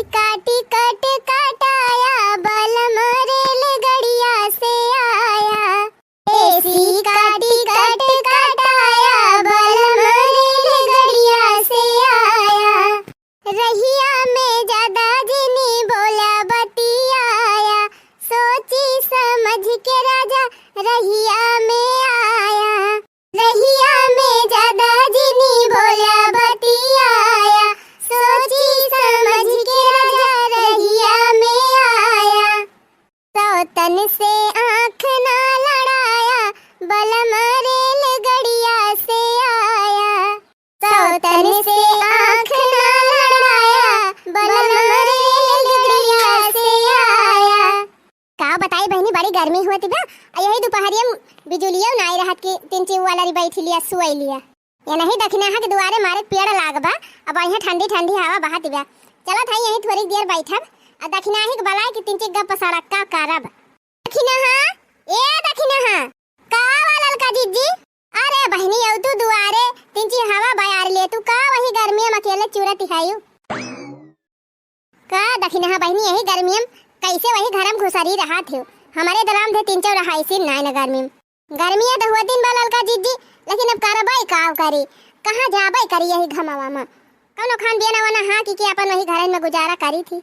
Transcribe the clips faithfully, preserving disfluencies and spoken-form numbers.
का टिकट कटाया, बलम रेलगड़िया से आया। एसी का टिकट कटाया, बलम रेलगड़िया से आया। रहिया में ज्यादा जिनी बोला बतियाया, सोची समझ के राजा रहिया में आया। रहिया में ज्यादा जिनी बोला बतियाया, सोची समझ के राजा रहिया में आया। सौतन से आँख ना लड़ाया, बलम रेलगड़िया से आया। सौतन से आँख ना लड़ाया, बलम रेलगड़िया से आया। का बताई बहिनी, बड़ी गर्मी होत बा। आ यही दुपहरिया में बिजुलिया नाई रहत कि तीन चिउ वाला री बैठी लिया, सुई लिया। ये नहीं दखिनाहा के दुआरे मारे पेड़ लाग बा, अब बढ़िया ठंडी ठंडी हवा बहत बा। चलत हई यहीं थोड़ी देर बैठब, आ दखिनाही के बलाए कि तीन चिउ गप सड़क का करब। दखिनाहा, ए दखिनाहा, का बा ललका जिज्जी? अरे बहिनी, अउ तू दुआरे तीन चिउ हवा बयार ले, तू का वही गर्मी में अकेले चुरत हयू? का दखिनाहा बहिनी, यही गर्मी में कैसे वही घर में घुसरी रहत हो? हमरे दराम दे तीन चिउ रहाइसिन नाई न गर्मी में। गर्मी है तो हुआ दिन बा ललका जिज्जी, लेकिन अब करबै का करी, कहाँ जाबै करी यही घमवा में? कौनो खान बियना वना हाँ कि, कि अपन वही घरन में गुजारा करी थी।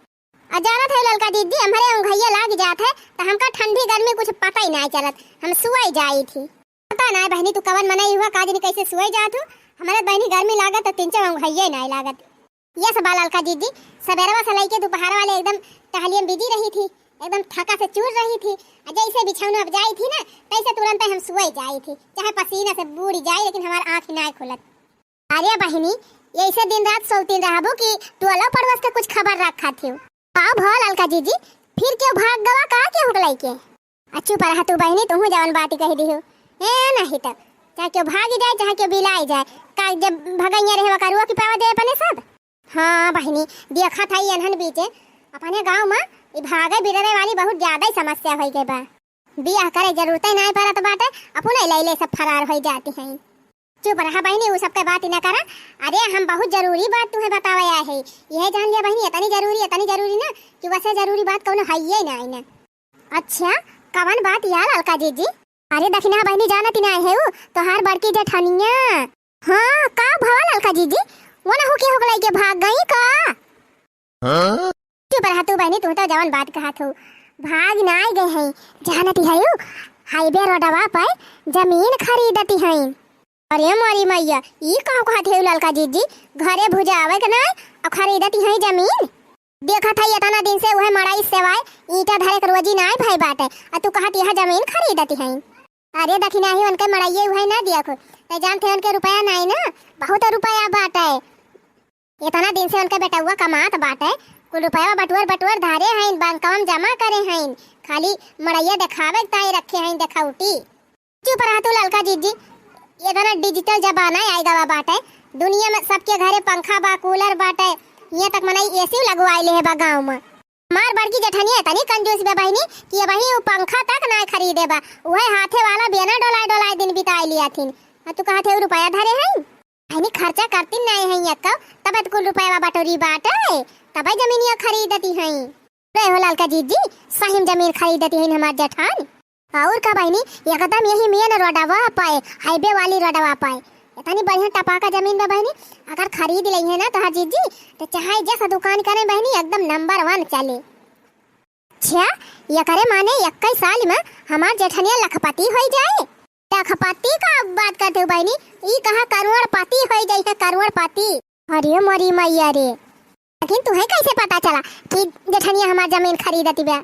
आ जानत है ललका जिज्जी, हमरे उंघैया लाग जात है, तो हमका ठंडी गर्मी कुछ पता ही नाई चलत, हम सुई जाई थी। पता नाई बहिनी, तू कवन मनई हुआ, का जानी कैसे सुई जात हो। हमरे बहिनी गर्मी लागत तो तीन चिउ उंघैया नाई लागत। ये सब बा ललका जिज्जी, सबेरवा से लइके दुपहर वाले एकदम टहलियम बिजी रही थी, एकदम थका से चूर रही थी। आ जैसे बिछौना अब जाई थी ना, तैसे तुरंत हम सुई जाई थी, चाहे पसीना से बूड़ी जाई, लेकिन हमार आँख नाई खुलत। अरे बहिनी, ऐसे दिन रात सोतीन रहबू कि टोला पड़ोस के कुछ खबर रखा थी? का भवा ललका जिज्जी, फिर क्यों भाग गवा का के हुक लइके? आ चुप रहा तू बहिनी, तुहू जवन बात कह दिहू। ए नहीं तो, चाहे क्यों भागी जाए, चाहे क्यों बिलाई जाए, का जब भगैया रहे वका रुआ की पावा दे अपने सब? हाँ बहिनी, देखा था ये अनहन बीचे, अपने गाँव में ई भागे बिररे वाली बहुत ज्यादा ही समस्या होई गई बा। बियाह करे जरूरत ही नाई पड़त बाटे, अपने लैले सब फरार होई जाती हैं। चुप रहा बहिनी, उ सबके बात ही ना करा। अरे हम बहुत जरूरी बात तुहे बतावे आए है। यह जान लिया बहिनी, इतनी जरूरी, इतनी जरूरी ना कि वैसे जरूरी बात कौनो है ही ना, ना। अच्छा, कवन बात या ललका जिज्जी? अरे दखिना बहिनी, जानत ही ना है उ तोहार बड़की जेठनिया। हाँ, का भवा ललका जिज्जी? वो ना हो के हो गई के भाग गई का? हाँ? चुप रहा तू बहिनी, तू तो जवन बात कहत हो, भाग नाई गए हैं, जानत ही है उ हाईवे रोडवा पर जमीन खरीदती हैं। अरे मोरी मैया, ई का कहत है ललका जिज्जी? घरे भुजावे के नाई और खरीदती हैं जमीन? देखत है इतना दिन से उहे मड़ई सेवाए ईंटा धरे के रोजी नाई भई बाटे, आ तू कहत यह जमीन खरीदती हैं। अरे दखिना ही उनके मड़इये उहे ना दिया को, ते जानते उनके रुपया नाई ना, बहुत रुपया बाटे। इतना दिन से उनके बेटउआ कमात बाटे, कुल रुपया बटुअर बटुअर धारे हैं, बैंकवा में जमा करे हैं, खाली मड़इया देखावे के ताई रखे हैं देखौटी। चुप रहा तू ललका जिज्जी, इतना डिजिटल जमाना आई गवा बाटे, दुनिया में सबके घरे पंखा बा, कूलर बाटे, यहाँ तक मनई एसी लगवाई ले बा गाँव में। हमार बड़की जेठनिया इतनी कंजूस बा बहिनी कि अबही उ पंखा तक ना खरीदे बा, उहे हाथे वाला बेना डोलाए डोलाए दिन बिताए लिया थिन। आ तू कहत है उ रुपया धरे हैं? बहिनी खर्चा करती नाई हैं यक्का, तबे तो कुल रुपया बटोरी बाटे, तबे जमीनिया खरीदती हैं। रे हो ललका जिज्जी, सही में जमीन खरीदती हैं हमार जेठान। और का बहिनी, एकदम यही मेन रोडवा पाए, हाईवे वाली रोडवा पाए, इतनी बढ़िया टपाका जमीन बा बहिनी। अगर खरीद लई है ना तोहार जिज्जी, तो चाहे जैसा दुकान करे बहिनी, एकदम नंबर वन चले। अच्छा, ये करे माने इक्कीस साल में हमार जेठनिया लखपति होई जाए? लखपति का बात करते हो बहिनी, ई कहा करोड़पति होई जाई है, करोड़पति। अरे मोरी मैया रे, लेकिन तुहे कैसे पता चला कि जेठनिया हमार जमीन खरीदती बा?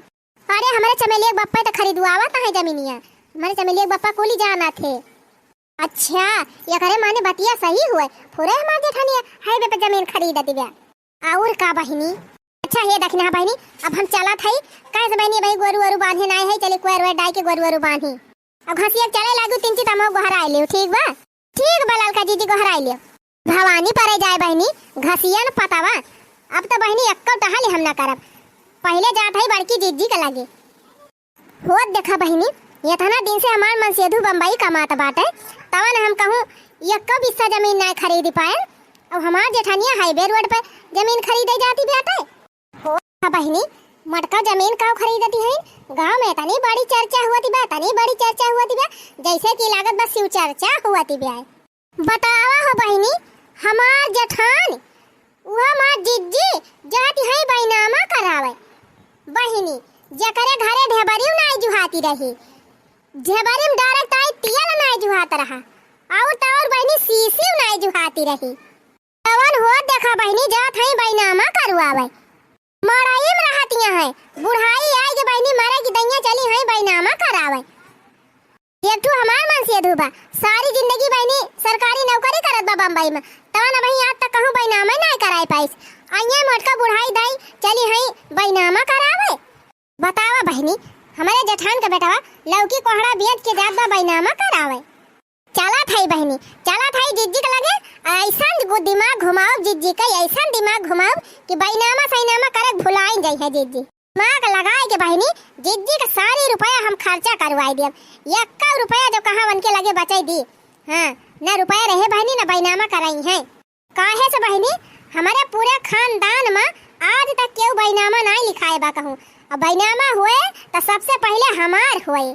अरे हमरे चमेलिया के बप्पा तो खरीदवावत है जमीनिया, हमरे चमेलिया के बप्पा कुली जानत है। अच्छा, ये करे माने बतिया सही हुए, पूरे हमार जेठनिया हाईवे पे जमीन खरीदती बा। और का बहिनी? अच्छा हे दखिना बहिनी, अब हम चलत हई, काहे से बहिनी भाई गोरू वोरू बांधे नाई है, चली कुआर वार डाई के गोरू वोरू बांधी। अब घसिया चले लागू, तीन चित हमहू गोहराई लियो, ठीक बा? ठीक बा ललका जिज्जी गोहराई लियो। भवानी परे जाए बहिनी, घसिया न पतावा। अब तो बहिनी एक्को टहल हम ना करब, पहिले जात हई बड़की जिज्जी के लगे। होत देखा बहिनी, इतना दिन से हमार मनसेधु बम्बई कमात बाटे, तवन हम कहूँ एक्को बिस्सा जमीन नाय खरीद पाए, अब हमार जेठानिया हाईवे रोड पे जमीन खरीदे जाती बाटे। हाँ बहिनी, मोटका जमीन काउ खरीदति हइन? गाँव में इतनी बड़ी चर्चा हुअति बा, इतनी बड़ी चर्चा हुअति बा, जैसे कि लागत बा शिव चर्चा हुअति बा। बतावा हो बहिनी, हमार जेठान, उहा हमार जिज्जी, जाति हई बैनामा करावे। बहिनी, जेकरे घरे ढेबरिउ नाई जुहाति रही, ढेबरिम direct आई तियल नाई जुहात रहा, अउर त अउर बहिनी शीशिउ नाई जुहाति रही। तवन होत देखा बहिनी जात हई बैनामा करवावे। मड़ई में रहतिया हैं, बुढ़ाई आइ के बहिनी मरे की दइया चली हैं बैनामा करावे। एक ठो हमार मनसेधू बा, सारी जिंदगी बहिनी सरकारी नौकरी करत बा बम्बई में, तवन अबहीं आज तक कहूँ बैनामा नाई कराए पाइस। अइया मोटका बुढ़ाई दाई चली हैं बैनामा करावे। बतावा बहिनी, हमरे जेठान के बेटवा लौकी कोहड़ा बेच के जात बा बैनामा करावे। चलत हई बहिनी, चलत हई जिज्जी के लगे, अइसन गु-, दिमाग घुमाउब जिज्जी के, अइसन दिमाग घुमाउब कि बैनामा सैनामा करे भुलाइन जइहे जिज्जी। दिमाग लगाए के बहिनी, जिज्जी के सारी रुपया हम खर्चा करवाई देब। एक्का रुपया जो कहाँ उनके लगे बचाई दी। हाँ, न रुपया रहे बहिनी, न बैनामा करइहे। काहे से बहिनी, हमरे पूरे खानदान में आज तक केहू बैनामा नाई लिखाए बा कहूँ। अब बैनामा हुए त सबसे पहिले हमार हुए।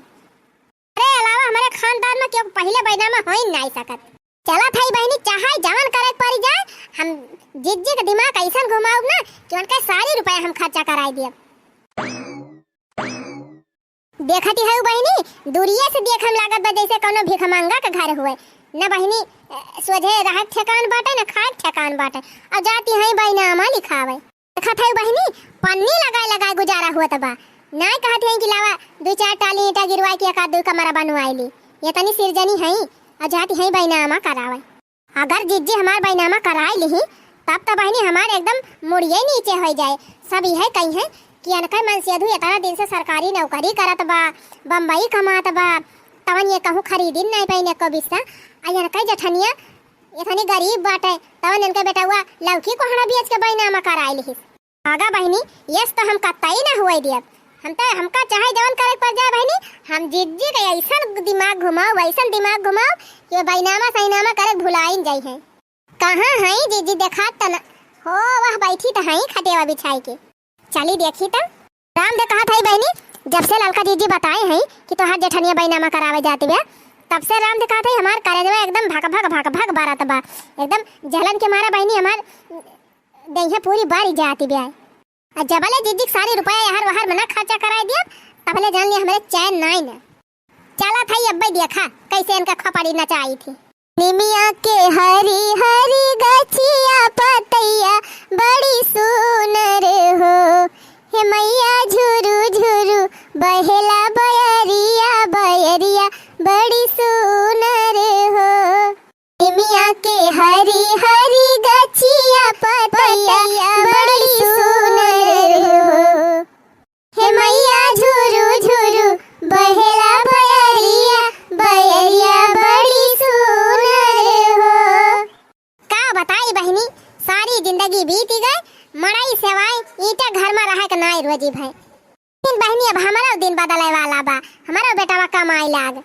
अरे अलावा हमरे खानदान में केहू पहिले बैनामा होइ नाई सकत। चलत हई बहिनी, चाहे जवन करे के परि जाए, हम जिज्जी के दिमाग अइसन घुमाउब ना कि उनके सारी रुपया हम खर्चा कराई दियब। देखति हऊ बहिनी, दूरिये से देखे में लागत बा जैसे कौनो भिखमंगा के घर हुए। न बहिनी, अ, सोझे रहे के ठेकान बाटे, न खाए के ठेकान बाटे। अउर जाति हई बैनामा लिखावे। देखत हऊ बहिनी, पन्नी लगाए लगाए गुजारा होत बा। नाय कहत हई कि लावा दुइ चार टाली ईंटा गिरवाए के एक आध दुइ कमरा बनवाए ली। ये तनी सिरजनी हई, अउर जाति हई बैनामा करावे। अगर जिज्जी हमार बैनामा कराई लिही, तब त बहिनी हमार एकदम मुड़िये नीचे होइ जाए। सब इहे कहिहे कि एनकै मनसेधू एतना दिन से सरकारी नौकरी करत बा, बम्बई कमात बा, तवन ये कहूँ खरीदिन नाई पाइन एको बिस्सा। आ एनकै जेठनिया एतनी गरीब बाटे, तवन एनकै बेटउआ लौकी कोहड़ा बेच के बैनामा कराई लिहिस। आगा बहिनी, यस त हम कतई ना हुए दियब। हम त, हमका चाहे जवन करे के पड़ जाए बहिनी, हम जिज्जी के अइसन दिमाग घुमाउब, अइसन दिमाग घुमाउब कि वो बैनामा सैनामा करे के भुलाइन जइहे। कहाँ हई जिज्जी, देखात त ना हो, वह बैठी त हई खटेवा बिछाई के। चली देखी त। राम दे कहत हई बहिनी, जब से ललका जिज्जी बताए हई कि तोहार जेठनिया बैनामा करावे जात बा, तब से राम दे कहत हई हमार करेजवा एकदम भक भक भक भक बरत बा, एकदम जलन के मारा बहिनी हमार देहिया पूरी बारी जाति बा। आ जबले जिज्जी के सारी रुपया यहर वहर में ना खर्चा कराई दियब, तबले जान लिया हमरे चैन नाई न। चलत हई अब्बे देखा कैसे एनका खोपड़ी नचाई थी। निमिया के हरी हरी गछिया पतैया बड़ी सुनर हो, हे मैया झुरु झुरु बहेला बयरिया, बयरिया बड़ी सुनर हो। निमिया के हरी हरी गछिया पतैया बड़ी सुनर हो। हे मैया झुरु झुरु बहेला बयरिया, बयरिया बड़ी सुनर हो। का बताई बहिनी, सारी जिंदगी बीती गए, मड़ई सेवाई ईंटा घर में रहे के नाई रोजी भय। लेकिन बहिनी, अब हमरो दिन बदले वाला बा, हमरो बेटवा कमाए लाग।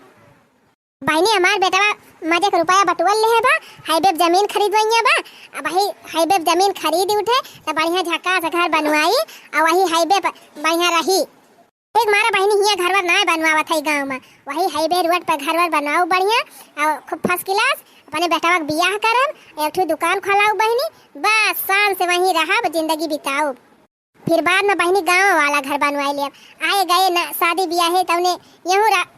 बहिनी, हमार बेटवा मजे के रुपया बटुअल लेहे बा, हाईवे पे जमीन खरीदवइया बा। अब वही हाईवे पे जमीन खरीद उठे त बढ़िया झक्कास घर बनवाई, अउर वही हाईवे पे बढ़िया रही। एक मारा बहिनी हियाँ घरवर नाय बनवावत है गाँव में, वही हाईवे रोड पे घरवर बनाऊ बढ़िया अउर खूब first class। अपने बेटवा के बियाह करब, एक ठो दुकान खोलाऊ बहिनी, बस शान से वहीं रहब, जिंदगी बिताऊ। फिर बाद में बहिनी गाँव वाला घर बनवाई लेब। आए गए ना शादी बियाहे तउने यहूँ रा-,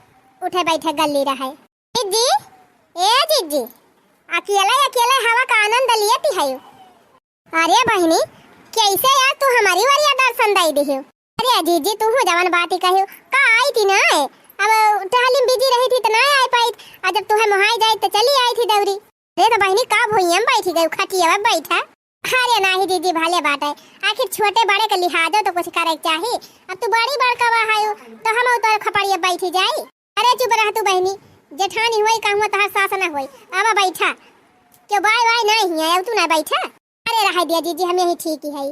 उठे बैठे गल्ली रहे। जिज्जी, ए जिज्जी, अकेले अकेले हवा का आनंद लियत हयो। अरे बहिनी, कैसे यार तू हमारी वरिया दर्शन दई दिहु। अरे जिज्जी, तू हूँ जवन बाती कहियो, का आई थी ना, अब टहली में busy रही थी तो ना आई पाई, और जब तुहे मोहाई जाई तो चली आई थी दौरी। अरे तो बहिनी, का भुइयां बैठी गई, खटिया में बैठा। अरे नाही जिज्जी, भले बाटे, आखिर छोटे बड़े के लिहाजो तो कुछ करे के चाही। अब तू बड़ी बड़का बा हायो, तो हम तोरे खपड़िया बैठी जाई। अरे चुप रह तू बहिनी, जेठानी होई कहूँ तोहार सास ना होई। आवा बैठा, क्यों बाय वाय नहीं है, अब तू ना बैठा। अरे रह दिया जिज्जी, हम यही ठीक ही है।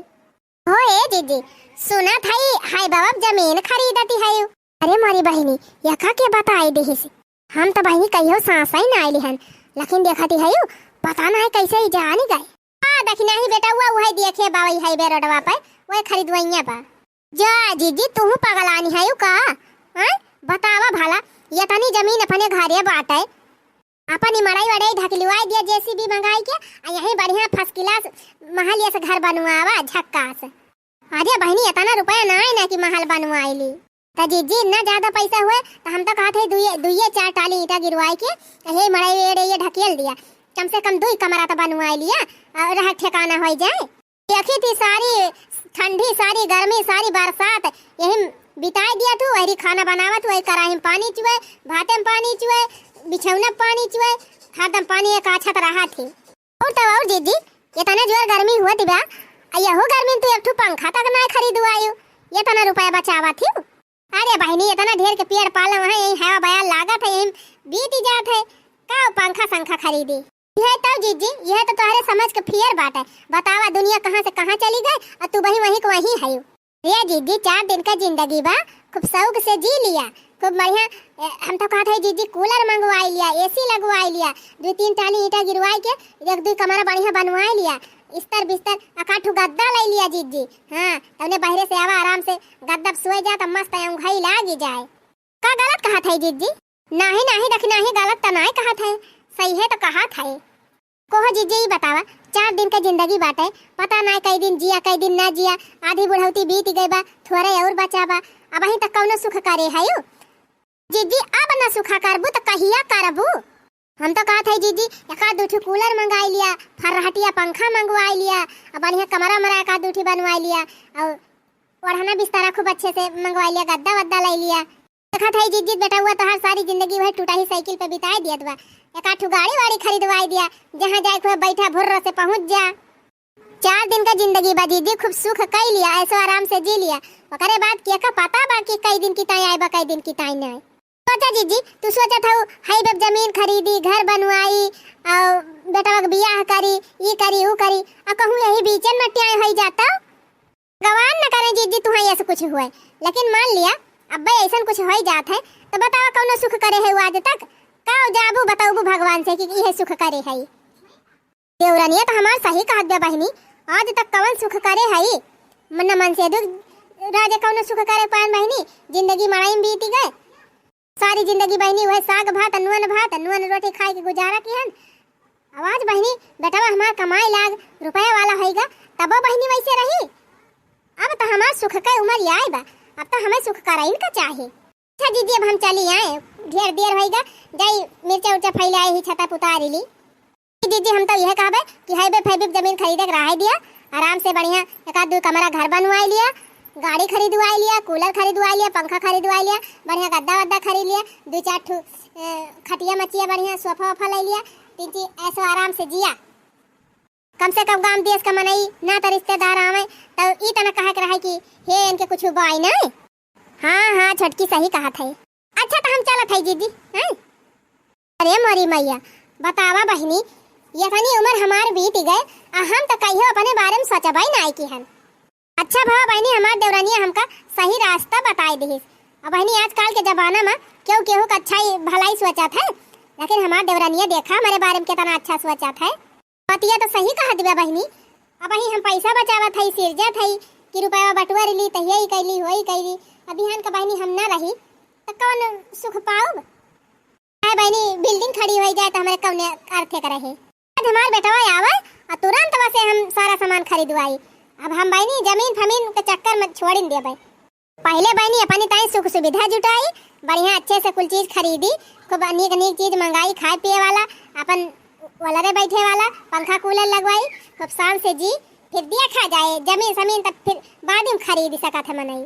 हो ए जिज्जी, सुना था हाय बाबा जमीन खरीदती है। अरे मोरी बहिनी, यका के बताई दिहिस। हम तो बहिनी कहियो सास ही ना आइली हन, लेकिन देखती है यू, पता ना है कैसे ही जानी गए। आ देखी नाही बेटा, हुआ वही देखे बावई हाईवे रोडवा पे, कोई खरीदवइया बा। जा जीजी, तूहू पगलानी हयू का? हैं? बतावा भला, यतनी जमीन अपने घरे बाटे, अपन ई मड़ई वड़ई ढकलवाई दिया जेसीबी मंगाई के, आ यहीं बढ़िया first class महल यस घर बनवावा, झक्कास। अरे बहिनी, इतना रुपया नाई ना कि महल बनवाई ली। त जीजी, इतना ज्यादा पैसा हुए त हम तो कहत है दुइये, दुइये चार टाली ईंटा गिरवाई के यही मड़ई वेड़े ये ढकेल दिया, कम से कम दुई कमरा तो बनवाई लिया और रह ठिकाना होई जाए। देखी थी सारी ठंडी, सारी गर्मी, सारी बरसात यही बिताई दिया तू, वही खाना बनावत, वही कराही में पानी चुए, भाते में पानी चुए, बिछौना में पानी चुए, हरदम पानी एक आछत रहा थी। और तो और जीजी, इतना जोर गर्मी हुआ दिबा, आ यहो गर्मी में तू एक ठो पंखा तक ना खरीदवायु, इतना रुपया बचावा थी। अरे बहिनी, इतना ढेर के पेड़ पालो है, यही हवा बयार लागत है, यही बीत ही जात है, का पंखा संखा खरीदी? यह तो जीजी, यह तो तोहरे समझ के फेर बाटे। बतावा, दुनिया कहाँ से कहाँ चली गए, और तू वहीं, वहीं के वहीं है। ये जीजी, चार दिन का जिंदगी बा, खूब शौक से जी लिया, खूब बढ़िया। ए, हम तो कहत है जीजी, कूलर मंगवाई लिया, एसी लगवाई लिया, दुई तीन टाली ईंटा गिरवाई के एक दुई कमरा बढ़िया बनवाई लिया, इस्तर बिस्तर एकाध ठो गद्दा ले लिया जीजी। हाँ, तौने बहरे से आवा, आराम से गद्दा पे सोए जा, त मस्त औंघाई लागी जाए। का गलत कहत है जीजी? नाही, नाही, देखी, नाही, गलत त नाही कहत है, सही है तो कहत है। कोहो जीजी, ई बतावा, चार दिन के जिंदगी बाटे, पता नाही कई दिन जिया, कई दिन ना जिया, आधी बुढ़ौती बीत गई बा, थोड़े और बचा बा, अबहीं तक कौनो सुख करे हयू? जीजी, अब ना सुखा करबू त कहिया करबू? हम तो कहत है जीजी, एकाध दू ठो कूलर मंगाई लिया, फर्राटिया पंखा मंगवाई लिया, अब बढ़िया कमरा मरा एकाध दू ठो बनवाई लिया, और ओढ़ना बिस्तरा खूब अच्छे से मंगवाई लिया, गद्दा वद्दा ले लिया। देखत है जीजी, बेटउआ तोहार सारी जिंदगी वही टूटा ही साइकिल पे बिताए दियत बा। एकाध ठो गाड़ी वाड़ी खरीदवाई दिया, जहाँ जाए के होए बैठा भुर्र से पहुँच जा। चार दिन का जिंदगी बा जीजी, खूब सुख कई लिया, ऐसो आराम से जी लिया। ओकरे बाद के का पता बा कि कई दिन की ताई आए बा, कई दिन की ताई ना आए। सोचा जीजी, तू सोचत हऊ हाई बेब जमीन खरीदी, घर बनवाई, और बेटवा के बियाह करी, ई करी, ऊ करी, आ कहूँ यही बीचन मटियाए होई जाता। भगवान न करे जीजी तुहाँ ऐसे कुछ हुए, लेकिन मान लिया अब्बे ऐसन कुछ होई जात है, तो बतावा कौनो सुख करे है वो आज तक? का जाबू बताऊबू भगवान से कि इहे सुख करे है? देवरनिया तो हमार सही कहत बा बहिनी, आज तक कवन सुख करे है? मन मन से दुख राजे कौनो सुख करे पान बहिनी, जिंदगी मड़ई में बीती गए। सारी जिंदगी बहिनी वह साग भात, नून भात, नून रोटी खाए के गुजारा किहन। अब आज बहिनी बेटवा हमार कमाए लाग रुपया वाला होइगा, तबो बहिनी वैसे रही। अब तो हमार सुख के उम्र आए बा, अब तो हमें सुख कराइन का चाही। अच्छा जीजी, अब हम चली आए, ढेर देर होइगा, जाई मिर्चा उर्चा फैले आए ही छता पुतारी ली। जीजी, हम तो यह कहबे कि हाईवे फाईवे जमीन खरीदे के रहे दिया, आराम से बढ़िया एक आध दू कमरा घर बनवाई लिया, गाड़ी खरीदवाई लिया, कूलर खरीदवाई लिया, पंखा खरीदवाई लिया, बढ़िया गद्दा वद्दा खरीद लिया, दू चार ठू, ए, खटिया मचिया बढ़िया सोफा वोफा ले लिया, तीन चीज ऐसो आराम से जिया। कम से कम गांव देश का मनई ना तो रिश्तेदार आवे तो ई तना कहे के रहे कि हे इनके कुछ बाई नहीं। हाँ, हाँ, छोटकी सही कहत है। अच्छा, तो हम चलत है जीजी, हैं? अरे मोरी मैया, बतावा बहिनी, यतनी उम्र हमार बीत गए, आ हम तो कहियो अपने बारे में सोचबे नाई किहन। अच्छा भवा बहिनी, हमार देवरनिया हमका सही रास्ता बताई दिहिस। अब बहिनी, आजकल के जमाना में केहू केहू का अच्छाई भलाई सोचत है, लेकिन हमार देवरनिया देखा हमरे बारे में कितना अच्छा सोचत है। बतिया तो सही कहत बा बहिनी। अबही हम पैसा बचावत हई, सिरजत हई कि रुपया बटुआ ली, तहिया ही कैली, होई कैली। अब बिहान का बहिनी हम ना रही, त कौन सुख पाउब? हाय बहिनी, building खड़ी होई जाए त हमरे कौने अर्थे का रहे? आज हमार बेटवा आवे और तुरंत वसे हम सारा सामान खरीदवाई। अब हम बहिनी जमीन फमीन के चक्कर में छोड़िन देबे। पहिले बहिनी अपनी ताई सुख सुविधा जुटाई, बढ़िया अच्छे से कुल चीज खरीदी, खूब नीक नीक चीज मंगाई, खाए पिए वाला, अपन वलरे बैठे वाला, पंखा कूलर लगवाई, खूब शान से जी, फिर दिया खा जाए, जमीन समीन तब फिर बाद में खरीद सकत है मनई।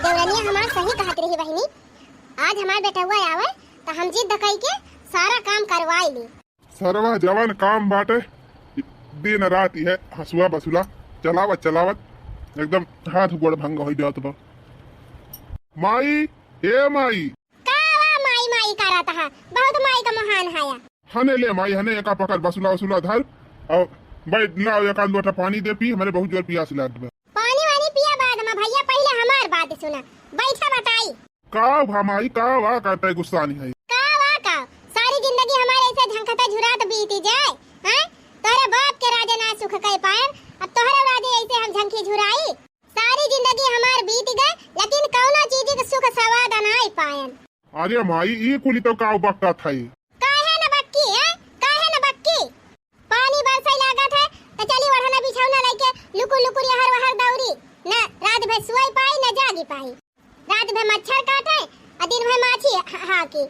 देवरनिया हमार सही कहत रही बहिनी, आज हमार बेटवा आवे तो हम जिद कई के सारा काम करवाई ली। सरवा जवन काम बाटे, दिन रात इहे हसुआ बसुला चलावत चलावत एकदम हाथ गोड़ भंग होइ जात बा। माई, ए माई। का वा माई माई करत हा? बहुत माई का महान हाया। हने ले माई, हने एका पकड़ बसुला वसुला धर और बैठ लाओ, एक आध लोटा पानी दे पी, हमरे बहुत जोर पियास लागत बा। पानी वानी पिया बाद में भैया, पहिले हमार बात सुना, बैठा बताई। का भा माई, का वा करते गुस्सा नहीं है? का वा का? सारी जिंदगी हमारे ऐसे झंखता झुरात बीती जाए, हैं? तोहरे बाप के राजे ना सुख कह पाएन, अब तोहरे राज अरे माई, ई कुली तो का बकत है? काहे न बक्की, हैं? काहे न बक्की? पानी बरसै लागत है, त चली ओढ़ना बिछौना लइके लुकुर लुकुर यहर वहर दौरी। न रात भर सोई पाई, न जागी पाई। रात भर मच्छर काटे, आ दिन भर माछी हा-, हाकी।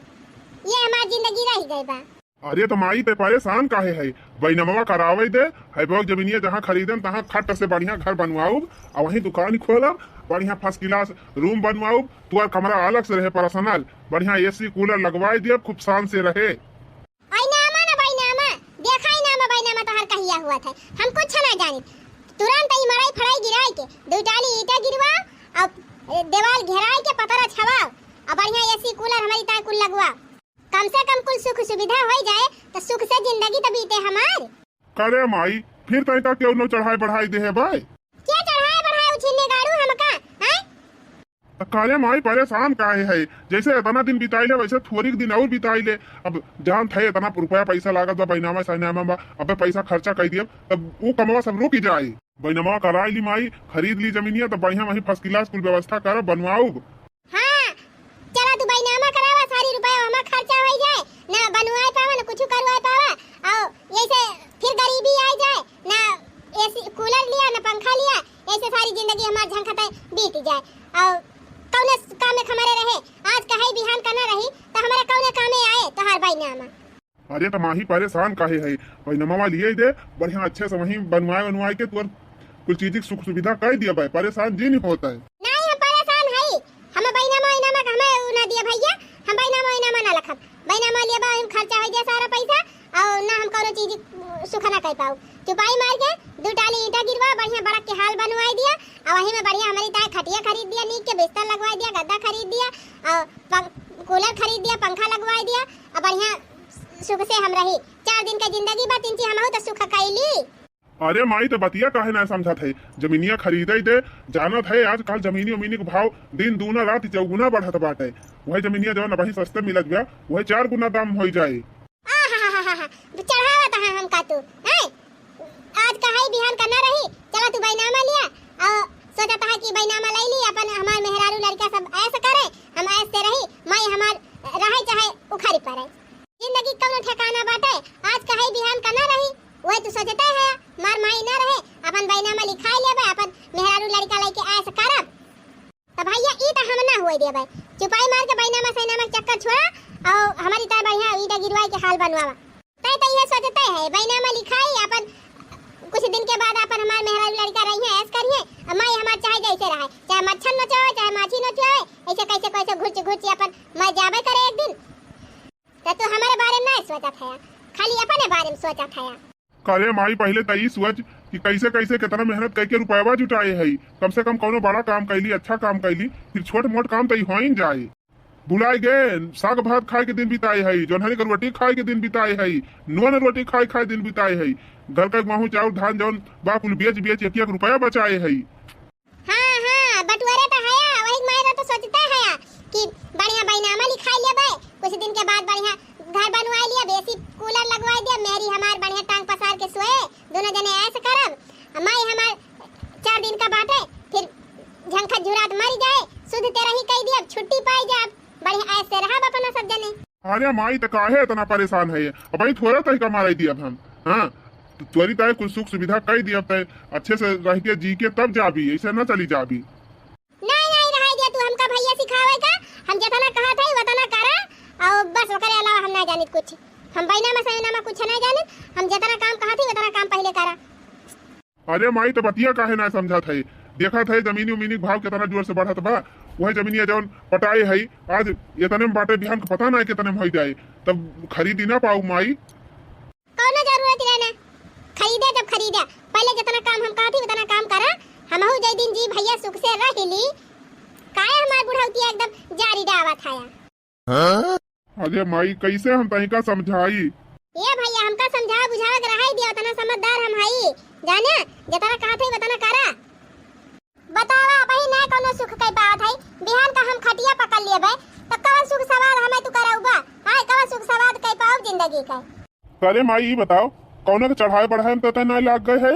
ये हमार जिंदगी रह गई बा। अरे त माई, ते परेशान काहे है? बैनमवा करावे दे, है बहुत जमीनिया जहाँ खरीदम तहाँ खट से बढ़िया घर बनवाउब, आ वहीं दुकान खोलब, बढ़िया first class room बनवाउब, तुअर कमरा अलग से रहे personal, बढ़िया AC cooler लगवाए दियब, खूब शान से रहे। बैनामा ना बैनामा, देखा ही नामा बैनामा तोहार कहिया हुआ था, हम कुछ ना जानी। तुरंत ई मड़ई फड़ई गिराए के, दो टाली ईंटा गिरवा, और, ए, देवाल घेराए के पतरा छवाओ, और बढ़िया AC cooler हमारी ताए कुल लगवा। कम से कम कुल सुख सुविधा होई जाए, तो सुख से जिंदगी तो बीते हमार। करे माई, फिर तय का केहू नो चढ़ाई बढ़ाई दे है बाय? क्या चढ़ाई बढ़ाई उछिन्ने गाड़ू हमका, हैं? त करे माई परेशान काहे है? जैसे इतना दिन बिताई ले, वैसे थोड़ी दिन और बिताई ले। अब जानत है इतना रुपया पैसा लागत बा, बैनामा सैनामा बा, अबे पैसा खर्चा कर दिया, तब वो कमवा सब रुक जाए। बैनामा कराई ली माई, खरीद ली जमीनिया, तब बढ़िया वहीं first class कुल व्यवस्था करब, बनवाउब। हाँ, चला तू बैनामा करावा, सारी रुपया हमार खर्चा होई जाए, ना बनवाए पावा, ना कुछ करवाए पावा, और यैसे फिर गरीबी आ जाए, ना AC cooler लिया, ना पंखा लिया, ऐसे सारी जिंदगी हमार झंखते बीत जाए। और कौने काम में हमारे रहे, आज कहे बिहान का ना रही, तो हमारे कौने कामे आए तोहार बैनामा? अरे त माही परेशान काहे है, बैनमवा लिए दे, बढ़िया अच्छे से वहीं बनवाए बनवाए के तोर कुल चीज की सुख सुविधा कर दिया भाई, परेशान जी नहीं होता है। नहीं, हम परेशान है, हम बैनामा वैनामा का हमें उ ना दिया भैया, हम बैनामा वैनामा ना लखब, बैनामा लिया बा, हम खर्चा हो गया सारा पैसा, और ना हम कौनो चीज सुख ना कर पाऊ। चुपाई मार के दो टाली ईंटा गिरवा, बढ़िया बड़क के हाल बनवाई दिया, और वहीं में बढ़िया हमारी ताए खटिया खरीद दिया, नीक के बिस्तर लगवाई दिया, गद्दा खरीद दिया, और पं-, cooler खरीद दिया, पंखा लगवाई दिया, और बढ़िया सुख से हम रही। चार दिन का जिंदगी बा, तीन चीज हमहू तो सुख कैली। अरे माई, तो बतिया काहे ना समझत है? जमीनिया खरीदे दे, जानत है आजकल जमीनी उमीनी के भाव दिन दूना रात चौगुना बढ़त बाटे। वही जमीनिया जवन अबही सस्ते मिलत बा, वही चार गुना दाम होई जाए। आहाहाहा, चढ़ावत है हमका तू, हैं? आज का है बिहान का ना रही, चला तू बैनामा लिया, और सोचत है कि बैनामा ले ली, अपन हमार मेहरारू लड़का सब ऐश करे, हम ऐश से रही, माई हमार रहे चाहे उखड़ी पड़े। जिंदगी कौनो ठिकाना बाटे, आज का है बिहान का ना रही, वही तू सोचते है, मार माई ना रहे, अपन बैनामा लिखाई लेबे, अपन मेहरारू लड़का लेके ऐश करब। त भैया, ई त हम ना होए देबै। चुपाई मार के बैनामा सैनामा के चक्कर छोड़ा, और हमारी तरह बढ़िया ईंटा गिरवाई के हाल बनवावा। तय त इहे सोचते है, बैनामा लिखाई, अपन कुछ दिन के बाद अपन हमार मेहरारू लड़का रही है, ऐश करिए, और माई हमार चाहे जैसे रहे, चाहे मच्छर नोचावे, चाहे माछी नोचावे, ऐसे कैसे कैसे घुच घुच अपन मर जाबे करे एक दिन। त तू हमारे बारे में ना सोचत है, खाली अपने बारे में सोचत है। करे माई, पहिले त ई सोच कि कैसे कैसे कितना मेहनत करके रुपयवा जुटाए हई, कम से कम कौनो बड़ा काम कैली, अच्छा काम कैली, फिर छोट मोट काम त ई होइन जाए। भुलाए गए, साग भात खाए के दिन बिताए हई, जोन्हरी के रोटी खाए के दिन बिताए हई, नून रोटी खाए खाए दिन बिताए हई, घर का गेहूं चाउर धान जौन बा कुल बेच बेच एक एक रुपया बचाए हई। हाँ, हाँ, बटुअरे त हया, वही मायरा तो सोचते हया कि बढ़िया बैनामा लिखाई लेबै, कुछ दिन के बाद बढ़िया घर बनवाई लिया, AC cooler लगवाई दिया, मेहरी हमार बढ़िया टांग पसार के सोए, दोनों जने ऐश करब। आ माई हमार चार दिन का बाटे, फिर झंखत झुरात मरी जाए, शुद्ध तेरही कई दिया, छुट्टी पाई जाब, बढ़िया ऐश से रहब अपना सब जने। अरे माई, त काहे इतना परेशान है? अब भाई थोड़ा तरीका माराई दिया अब हम, हाँ, तो त्वरित आए कुछ सुख सुविधा कई दिया, तय अच्छे से रह के जी के तब जाबी, ऐसे ना चली जाबी। नहीं, नहीं, रहाई दिया तू, हमका भैया सिखावे का, हम जितना कहा था उतना करा, और बस ओकरे अलावा हम ना जानित कुछ। हम बैनामा सैनामा कुछ ना जानित, हम जितना काम कहा थी उतना काम पहले करा। अरे माई, त बतिया काहे ना समझत है? देखत है जमीनी उमीनी के भाव कितना जोर से बढ़त बा। वह जमीनिया जौन पटाए है, आज इतने में बाटे, बिहान के पता ना कितने में हो जाए, तब खरीदी ना पाऊ माई। कौनो जरूरत रहे ना, खरीदे जब खरीदे, पहले जितना काम हम कहती उतना काम करा, हमहू जय दिन जी भैया सुख से रह ली। काहे हमार बुढ़ौतिया एकदम जारी डावा थाया। अरे माई, कैसे हम तनिका समझाई? ए भैया, हमका समझावे बुझावे के रहाई दिया, उतना समझदार हम हई। जाने, जितना कहत हई, उतना करा। बतावा, अबही ना कौनो सुख कई पावत हई। बिहान का हम खटिया पकड़ लेबे, तो कवन सुख सवाद हमें तू करौबा? हाय, कवन सुख सवाद कई पाउब जिंदगी के? अरे माई, ई बताओ, कौनो के चढ़ाए बढ़ाए में तो तय ना लाग गए है?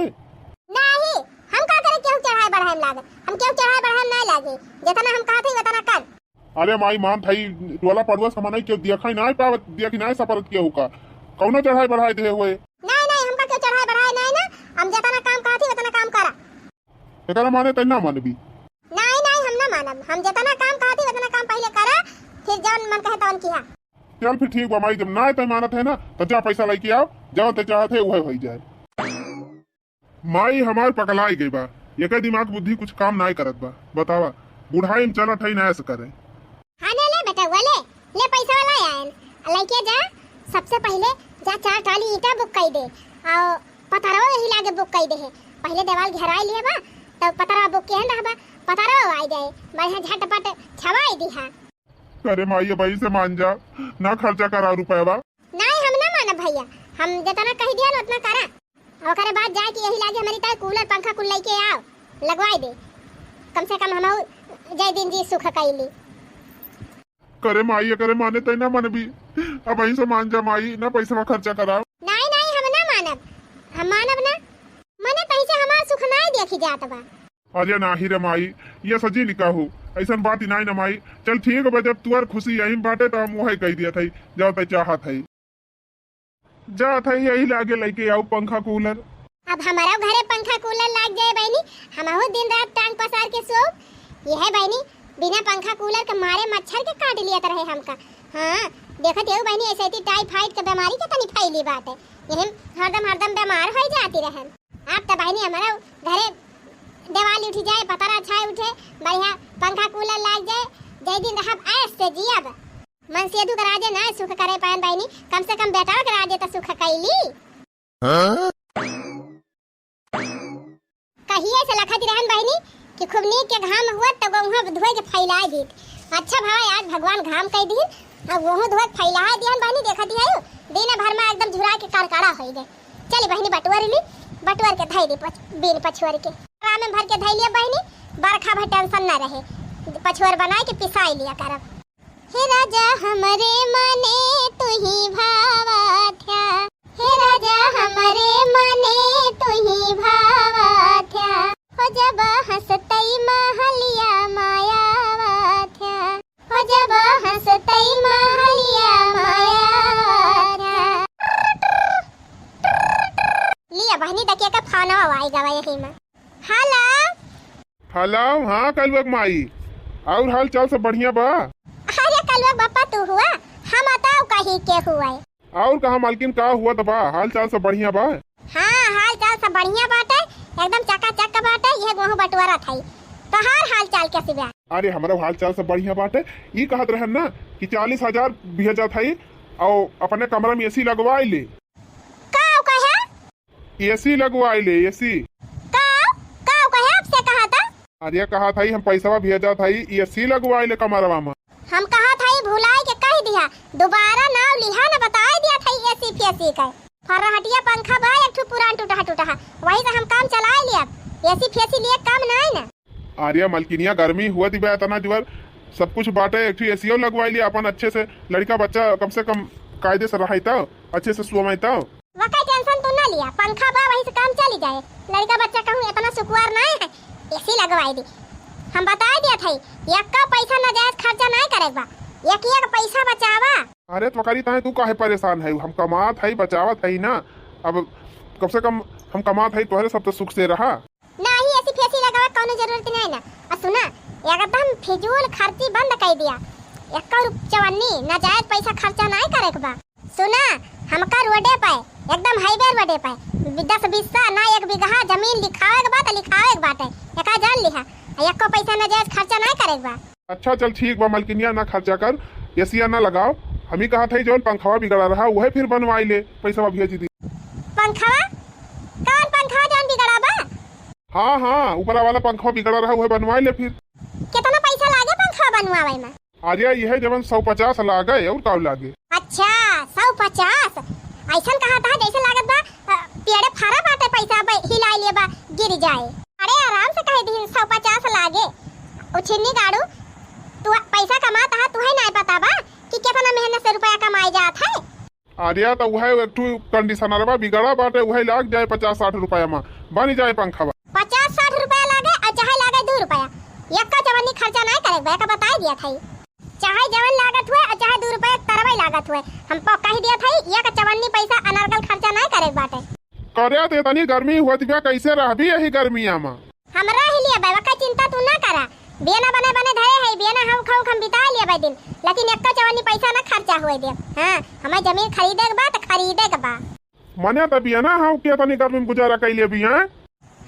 नहीं, हम का करे केहू चढ़ाए बढ़ाए में लागे? हम केहू चढ़ाए बढ़ाए में ना लागे। जितना हम कहत हई, उतना कर। अरे माई, मान थाई, टोला पड़ोस का मनई केहू देखा ही नाहीं पावत, देखी नाहीं सपरत केहू का। कौनो चढ़ाई बढ़ाई देहे हुए? नाहीं, नाहीं, हमका केहू चढ़ाई बढ़ाई नाहीं ना। हम जेतना काम कहत ही, ओतना काम करा। एकरा माने तै ना मानबी? नाहीं, नाहीं, हम ना मानब। हम जेतना काम कहत ही, ओतना काम पहिले करा, फिर जौन मन कहे तौन किहा। चल फिर ठीक बा माई, जब नाहीं तै मानत है ना, तो जा पैसा लइके आव, जौन तै चाहत है, उहे होइ जाए। माई हमार पगलाई गई बा, एकर दिमाग बुद्धि कुछ काम नाय करत बा। बतावा, बुढ़ाई में चलत है, नाय से करे। हाँ, ले, ले बेटा, वो ले, ले पैसा वाला आयल। लइके जा, सबसे पहिले जा चार टाली ईंटा बुक कई दे, और पतरवा यही लागे बुक कई दे है। पहिले देवाल घेराई लिए बा, तो पतरवा बुक के है ना बा, पतरवा आई जाए, बढ़िया झटपट छवाई दिहा। अरे माई, अब ऐसे मान जा, ना खर्चा करा रुपया बा। नाय, हम ना मानब भैया, हम जितना कही दिया ना उतना करा। ओकरे बाद जाए कि यही लागे हमारी ताई कूलर पंखा कुल लइके आओ, लगवाए दे। कम से कम हमहू जय दिन जी सुख कैली। करे माई, करे माने तै ना मनबी। अब ऐसे मान जा माई, ना पैसा खर्चा कराओ। नाय, नाय, हम ना मानब, हम मानब ना। मने तैसे हमार सुख नाय देखी जात बा। अरे नाही रे माई, ये सजी निका हो, ऐसन बात ही नाय ना माई। चल ठीक बा, जब तुअर खुशी यही में बाटे तो हम वही कह दिया था, जाओ तै चाहत है। जात है यही लागे लइके आऊ पंखा कूलर। अब हमारा घरे पंखा कूलर लाग जाए बहनी, हमहू दिन रात टांग पसार के सोब। यह बहनी बिना पंखा कूलर के मारे मच्छर के काट लियत रहे हमका। हाँ, देखत यहू बहनी ऐसे थी टाइफाइड के बीमारी के तनी फैली बात है। यही हरदम हरदम बीमार हो जाती रहन। आप तो बहनी हमारा घरे देवाल उठ जाए, पतरा छाए उठे, बढ़िया पंखा कूलर लाग जाए, जय दिन रहब ऐश से जियब। मन सेधु के राजे ना सुख करे पायन बहनी, कम से कम बेटा के राजे तो सुख कैली। हाँ? कहिए से लखत रहन बहनी कि खूब नीक के घाम हुआ तो गोहुआ धोए के फैला दीत। अच्छा भाई, आज भगवान घाम कह दीन, अब गोहूँ धोए के फैला दिहन बहनी, देखत ही है, दिन भर में एकदम झुरा के करकरा हो गए। चली बहनी बटुअर ली, बटुअर के धई दी पछ-, बीन पछुअर के। रामे भर के धई लिया बहनी, बरखा भर टेंशन ना रहे, पछुअर बनाए के पिसाई लिया करब। हे राजा हमरे मने तू ही भावा थ्या, हे राजा हमरे मने तू ही भावा थ्या, हो जब हंसतई महलिया मायावा थ्या, हो जब हंसतई महलिया मायावा थ्या। लिया बहनी दकिया का फोनवा आई गवा यही में। हेलो। हेलो, हाँ कलुआ के माई, और हाल चाल सब बढ़िया बा? अरे कलुआ के बापा तू हुआ, हम बताओ कहीं के हुआ है। और कहा मालकिन, का हुआ त बा? हाल चाल सब बढ़िया बा? हाँ, हाल चाल सब बढ़िया बाटे, एकदम चकाचक बाटे। ये गोहूँ बटुआरा थाई, तोहार हाल चाल कैसी बा? अरे हमरो हाल चाल सब बढ़िया बाटे। ई कहत रहन ना कि चालीस हजार भेजा थाई और अपने कमरा में एसी लगवाई ले। का कहे? एसी लगवाई ले, एसी। का? का कहे आपसे कहा था? अरे कहा था हम पैसवा भेजा था, एसी लगवाई ले कमरवा में। हम कहा था भुलाई के कह दिया, दोबारा नाव लिहा न बताई दिया था एसी फेसी का। फर्राहटिया पंखा बा एक ठो पुरान टूटहा टूटहा, वही से हम काम चलाए लिया। एसी फेसी लिए काम नहीं ना। अरे मलकिनिया, गर्मी हुआ दिबा इतना जुआर, सब कुछ बाटे, एक ठो एसीओ लगवाई लिया अपन अच्छे से, लड़का बच्चा कम से कम कायदे से रहे तो, अच्छे से सोवे तो। वका टेंशन तू ना लिया, पंखा बा वही से काम चली जाए। लड़का बच्चा कहूँ इतना सुकुआर नहीं है, एसी लगवाई दी। हम बताए दिया था, यक्का पैसा नाजायज खर्चा नहीं करे बा, एक एक पैसा बचावा। अरे तो करी ताहे तू काहे परेशान है, हम कमात है, बचावत है ना। अब कम से कम हम कमात है, तोहरे सब तो सुख से रहा। नाही, एसी फेसी लगावे कौनो जरूरत नहीं ना। और सुना, एकदम फिजूल खर्ची बंद कर दिया। एक्का रुप चवन्नी नाजायज पैसा खर्चा नहीं करे के बा। सुना, हमका रोडे पे, एकदम हाईवे रोडे पे, दस बीसा ना एक बीघा जमीन लिखावे के बा तो लिखावे के बाटे, एका जान लिहा। आ एक्को पैसा नाजायज खर्चा नहीं करे के बा। अच्छा चल ठीक बा मलकिनिया, ना खर्चा कर, एसिया ना लगाओ। हम ही कहा था जौन पंखवा बिगड़ा रहा वह फिर बनवाई ले, पैसा भेज दी। पंखवा? कौन पंखवा जौन बिगड़ा बा? हाँ, हाँ, ऊपरा वाला पंखवा बिगड़ा रहा, उहे बनवाए ले फिर। कितना पैसा लागे पंखवा बनवावे में? अरे, यह जवन सौ पचास लागे, और का लागे? अच्छा, सौ पचास? ऐसन कहा था जैसे लागत बा, अ, पेड़े फरा बाटे, पैसा बे-, हिलाए लिए बा, गिर जाए। अरे, आराम से कह दी, सौ पचास लागे। उछिन्नी गाड़ू, तू पैसा कमात हा, तुहे नाय पता बा कि कितना मेहनत से रुपया कमाए जात है? अरे तो वह एक ठो कंडीशनरवा बिगड़ा बाटे, वह लाग जाए पचास साठ रुपया में, बन जाए पंखवा। पचास साठ रुपया लागे और चाहे लागे दो रुपया, यक्का चवन्नी खर्चा नहीं करे बे, का बताई दिया था। चाहे जवन लागत हुए और चाहे दू रुपया तरवई लागत हुए, हम प-, कहि दिया था, एक चवन्नी पैसा अनर्गल खर्चा नहीं करे के बाटे। करे तो इतनी गर्मी होत बा, कैसे रहबी यही गर्मिया में? हमरा ही लिए बा, ओकर चिंता तू ना करा। बियना बने बने धरे है, बियना हौक हौक हम बिता लिए बा दिन, लेकिन एक्को चवन्नी पैसा ना खर्चा हुए दे। हाँ, हमें जमीन खरीदे के बा तो खरीदे के बा। मने तो बियना हौक के तनी गर्मी में गुजारा कैले भी हैं।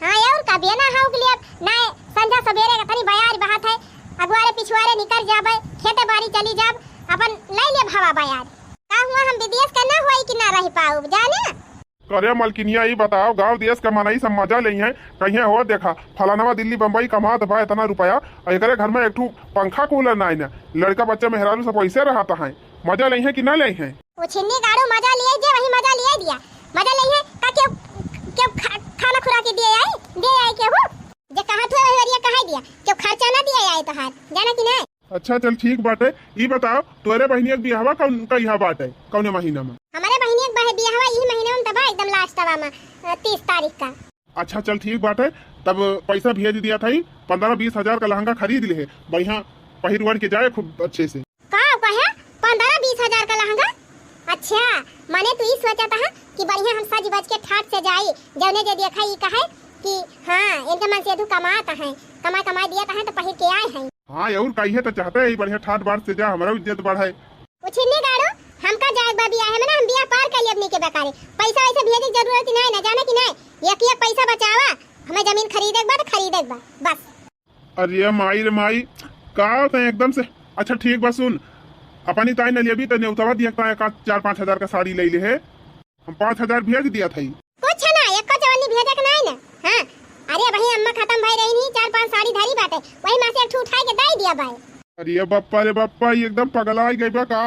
हाँ, और का, बियना हौक लिए ना, संझा सवेरे के तनी बयार बहात है, अगुआरे पिछुआरे निकल जाबे, खेते बाड़ी चली जाब, अपन ले लिए हवा बयार। का हुआ, हम विदेश के ना हुई कि ना रह पाउब, जाने? करे मलकिनिया, ई बताओ, गाँव देश के मनई सब मजा लेइहें, कहिए हो देखा, फलानवा दिल्ली बम्बई कमात बा इतना रुपया, और एकरे घर में एक ठू पंखा कूलर नाई ना, लड़का बच्चा मेहरारू सब वैसे रहत हैं, मजा लेइहें कि ना लेइहें? वो छिन्नी गाड़ू मजा लिए जे, वही मजा लिए दिया, मजा लेइहें का? क्यों, क्यों खा-, खाना खुराकी दिए आई, दिए आई केहू? जे कहा थे वही वरिया कहा दिया, क्यों खर्चा ना दिए आई तोहार, जाना कि नहीं? अच्छा चल ठीक बाटे, ई बताओ तोरे बहिनिया के बियाहवा कौन कहिया बाटे, कौने महीना में? हमारे बहिनिया के बहे-, बियाहवा ई महीना में तबा एकदम लास्टवा में, अ, तीस तारीख का। अच्छा चल ठीक बाटे, तब पैसा भेज दिया था, पन्द्रह बीस हजार का लहंगा खरीद लिहे, बढ़िया पहिर ओढ़ के जाए खूब अच्छे से। का कहे? पन्द्रह बीस हजार का लहंगा? अच्छा, माने तू ई सोचत है कि बढ़िया हम सज बज के ठाट से जाई, जौने जे देखा ई कहे कि हाँ, इनके मन से दू कमात हैं, कमाई कमाई दिया हैं तो पहिर के आए हैं। हाँ, और कहिए तो चाहते हैं, बढ़िया ठाट बाट से जा, हमारा इज्जत बढ़े। उछिन्नी गाड़ू, हमका जाए बा बियाह में ना, हम बियाह पार कर अपनी के बेकारे। पैसा वैसे भेजे के जरूरत ही नहीं ना, जाने कि नहीं? एक एक पैसा बचावा, हमें जमीन खरीदे के बा तो खरीदे के बा, बस। अरे माई रे माई, का तैं एकदम से। अच्छा ठीक बा, सुन, अपनी ताई न लेबी त नेउतवा दिया ताई का चार पाँच हजार का साड़ी ले ले है। हम पाँच हजार भेज दिया था। कुछ ना, एको चवन्नी भेजे के नाई ना। हाँ, अरे वही अम्मा खत्म भई रही नहीं, चार पाँच साड़ी धरी बाटे, वही में से एक ठू उठाई के दाई दिया बाय। अरे बप्पा रे बप्पा, ये एकदम पगला गई बा का?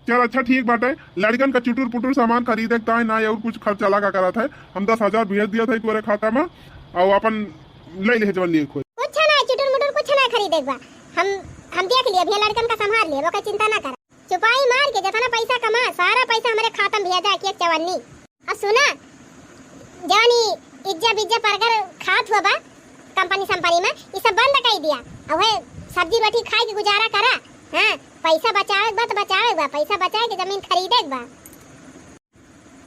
चल अच्छा ठीक बाटे, लड़कन का चुटुर पुटुर सामान खरीदे के ताई ना और कुछ खर्चा लगा करत है, हम दस हजार भेज दिया था तोरे खाता में, और अपन ले ले जवन लिए कोई। कुछ ना, चुटुर मुटुर कुछ ना खरीदे के बा, हम, हम देख लिए, अभी लड़कन का संभाल लिए, ओकर चिंता ना कर। चुपाई मार के जितना पैसा कमा, सारा पैसा हमारे खाता में भेजा के एक चवन्नी। अब सुना, जवन ई इज्जा बिज्जा बर्गर खात हुआ बा कंपनी संपनी में, ई सब बंद कर दिया। अब वह सब्जी रोटी खाए के गुजारा करा। हाँ, पैसा बचावे के बा तो बचावे के बा, पैसा बचाए के जमीन खरीदे के बा।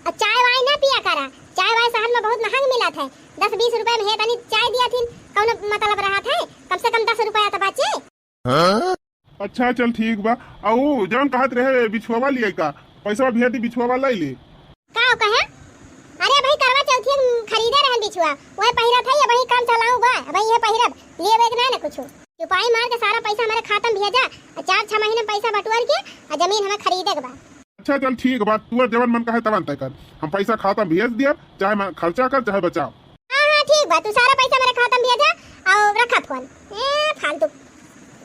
अब चाय वाय ना पिया करा, चाय वाय शहर में बहुत महंग मिलत है, दस बीस रुपए में है तनी चाय दिया थी, कौन मतलब रहा था, कम से कम दस रुपया तो बचे। हाँ? अच्छा चल ठीक बा। आ ऊ जौन कहत रहे बिछुआवा लिए का, पैसा भेज दी, बिछुआवा ले ले। का कहे? अरे भाई करवा चौथी हम खरीदे रहन बिछुआ, वही पहिरत है, ये वही काम चलाऊ बा, भाई ये पहिरब, लिए एक ना ना कुछ। चुपाई मार के सारा पैसा हमारे खाता में भेजा, आ चार छह महीने में पैसा बटोर के आ जमीन हमें खरीदे के बा। अच्छा चल ठीक बा, तू जवन मन कहे तवन तय कर, हम पैसा खाता में भेज दिया, चाहे मन खर्चा कर चाहे बचाओ। हाँ हाँ ठीक बा, तू सारा पैसा मेरे खाता में भेजा और रखा फोन। ए फालतू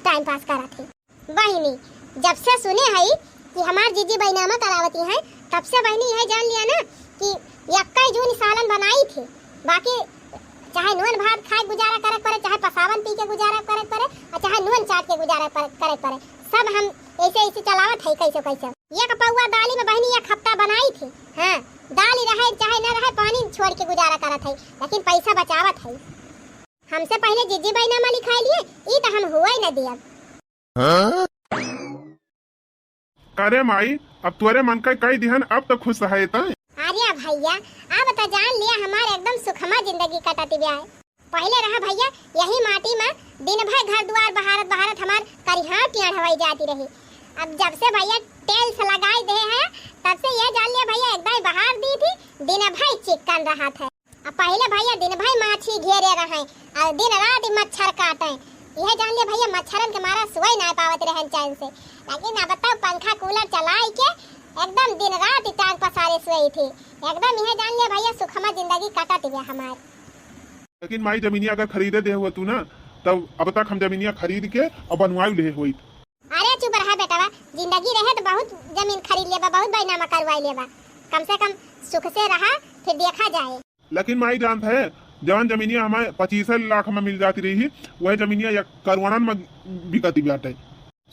टाइम पास करत है। बहिनी, जब से सुने हई कि हमार जीजी बैनामा करावती हैं, तब से बहिनी यह जान लिया ना कि यक्का जून सालन बनाई थी, बाकी चाहे नून भात खाए गुजारा करे पड़े, चाहे पसावन पी के गुजारा करे पड़े, और चाहे नून चाट के गुजारा करे, करे पड़े, सब हम ऐसे ऐसे चलावत है कैसे कैसे। एक पौआ दाली में बहिनी एक हफ्ता बनाई थी। हाँ, दाली रहे चाहे न रहे, पानी छोड़ के गुजारा करत है, लेकिन पैसा बचावत है। हमसे पहले जीजी बैनामा लिखाई लिए, ई तो हम हुआ ही न दियब। हाँ? करे माई, अब तोरे मन का कई दिहन, अब तो खुश है तैं। अरे भैया, अब तो जान लिया हमार एकदम सुखमा जिंदगी कटत बा। पहले रहा भैया यही माटी में दिन भर घर दुआर बहारत बहारत हमार करिहाव टेढ़ होई जाती रही। अब जब से भैया टेल्स लगाई दे है, तब से ये जान लिया भैया एकदम बहार दी थी, दिन भर चिक्कन रहा था। अब पहले भैया दिन भर माछी घेरे रहे और दिन रात ही मच्छर काटे, यह जान लिया भैया मच्छरन के मारा सोए ना पावत रहन चैन से। लेकिन अब तो पंखा कूलर चलाई के एकदम दिन रात ही टांग पसारे सोई थी। एकदम यह जान लिया भैया सुखमा जिंदगी कटत बा हमार। लेकिन माई जमीनिया अगर खरीदे दे हुआ तू ना, तब अब तक हम जमीनिया खरीद के और बनवाई ले होई। अरे चुप रहा बेटवा, जिंदगी रहे तो बहुत जमीन खरीद लेबा, बहुत बैनामा करवाई लेबा, कम से कम सुख से रहा, फिर देखा जाए। लेकिन माई जानत है, जवन जमीनिया हमें पच्चीस लाख में मिल जाती रही, वह जमीनिया एक करोड़न में बिकती बाटे।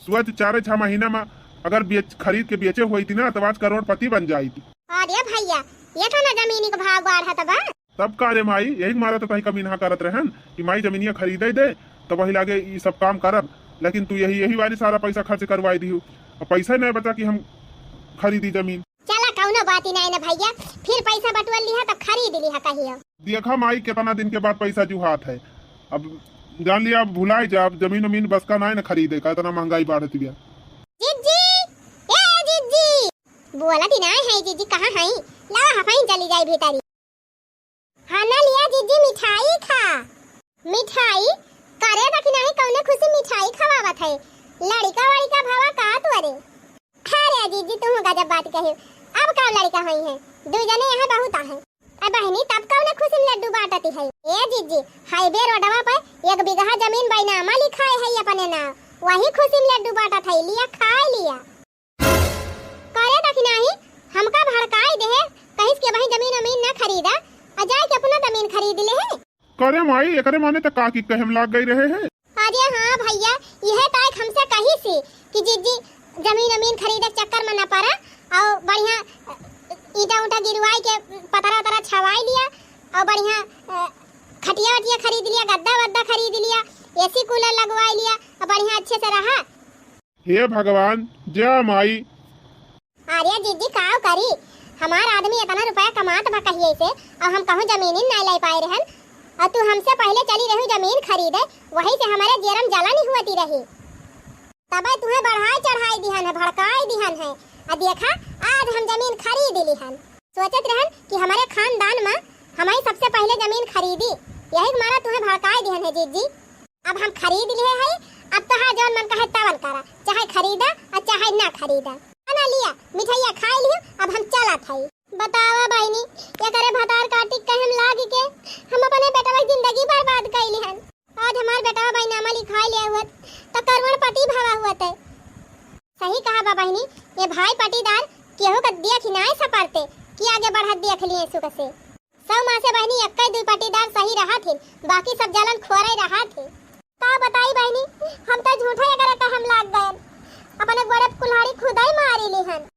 सोच, चार छह महीना में अगर बेच, खरीद के बेचे होई थी ना, तो आज करोड़पति बन जाई थी। अरे भैया, ये तो ना जमीन के भाव बढ़त बा। तब का रे माई, यही मारा तो तही कमीनहा करत रहन कि माई जमीनिया खरीदे दे, तो वही लागे ई सब काम करब। लेकिन तू यही, यही वाली सारा पैसा खर्च करवाई दिहू। अब पैसा नहीं बचा कि हम खरीदी जमीन। चला, कौनो बात ही नहीं ना भैया, फिर पैसा बटुअल लिहा तब खरीद लिहा कहियो। देखा माई, कितना दिन के बाद पैसा जुहात है, अब जान लिया, अब भुलाई जा, अब जमीन उमीन बस का नहीं ना खरीदे का, इतना महंगाई बढ़त बिया। जिज्जी, ए जिज्जी, बोलत ही नाय है जिज्जी, कहाँ है? लावा हफाइन चली जाई भीतरी। हाँ ना लिया जिज्जी, मिठाई खा। मिठाई? करे बा कि नाही, कौने खुशी मिठाई खवावत है? लड़िका वड़िका भवा का तू अरे? अरे जिज्जी, तू गजब बात कही। अब का लड़िका होई है? दू जने यहाँ बहुत आहे। ए बहिनी, तब कौने खुशी में लड्डू बांटती है? ए जिज्जी, हाईवे रोडवा पर एक बीघा जमीन बैनामा लिखाए है अपने नाम, वही खुशी में लड्डू बांटत है, लिया खाए लिया। करे बा कि नाही, हमका भड़काई देहे, कहिस के वही जमीन अमीन न खरीदा, आ जाए के अपना जमीन खरीद ले है। करे माई, एकरे माने त का की कहे में लाग गई रहे है। अरे हाँ भैया, यह तो एक हमसे कही सी कि जिज्जी जमीन अमीन खरीदे के चक्कर में न पड़ा, और बढ़िया ईटा उटा गिरवाई के पतरा उतरा छवाई लिया, और बढ़िया, अ, खटिया वटिया खरीद लिया, गद्दा वद्दा खरीद लिया, एसी कूलर लगवाई लिया, और बढ़िया अच्छे से रहा। हे भगवान, जा माई। अरे जिज्जी, काव करी, हमार आदमी इतना रुपया कमात बा कहिए से, और हम कहूँ जमीन ही ना ले पाए रहन, और तू हमसे पहले चली रहू जमीन खरीदे, वही से हमारे जेरम जलन ही होती रही। तबे तुहे बढ़ाई चढ़ाई दिहन है, भड़काई दिहन है, आ देखा, आज हम जमीन खरीद लिहन। सोचत रहन कि हमारे खानदान में हम ही सबसे पहले जमीन खरीदी, यही के मारा तुहे भड़काई दिहन है जिज्जी। अब हम खरीद लिहे हई, अब तोहार जवन मन कहे तवन करा, चाहे खरीदा और चाहे ना खरीदा। खाना लिया, मिठाइया खाई लियो, अब हम चलत हई। बतावा बहिनी, एकरे भतार काटी कहे में लाग के हम अपने बेटवा की जिंदगी बर्बाद कइली हन। आज हमार बेटवा बैनामा लिखाई ले हुआ तो करोड़पति भवा हुआ थे। सही कहा बा बहिनी, ये भाई पटीदार केहू का देख ही नाय सपरते कि आगे बढ़त देख लिए सुख से। सौ माँ से बहिनी एक्के दुई पटीदार सही रहा थे, बाकी सब जलन खोरे रहा थे। का बताई बहिनी, हम तो झूठा एकरा का हम लाग गए, अपने गोड़े पे कुल्हाड़ी खुदाई मारी ली हन।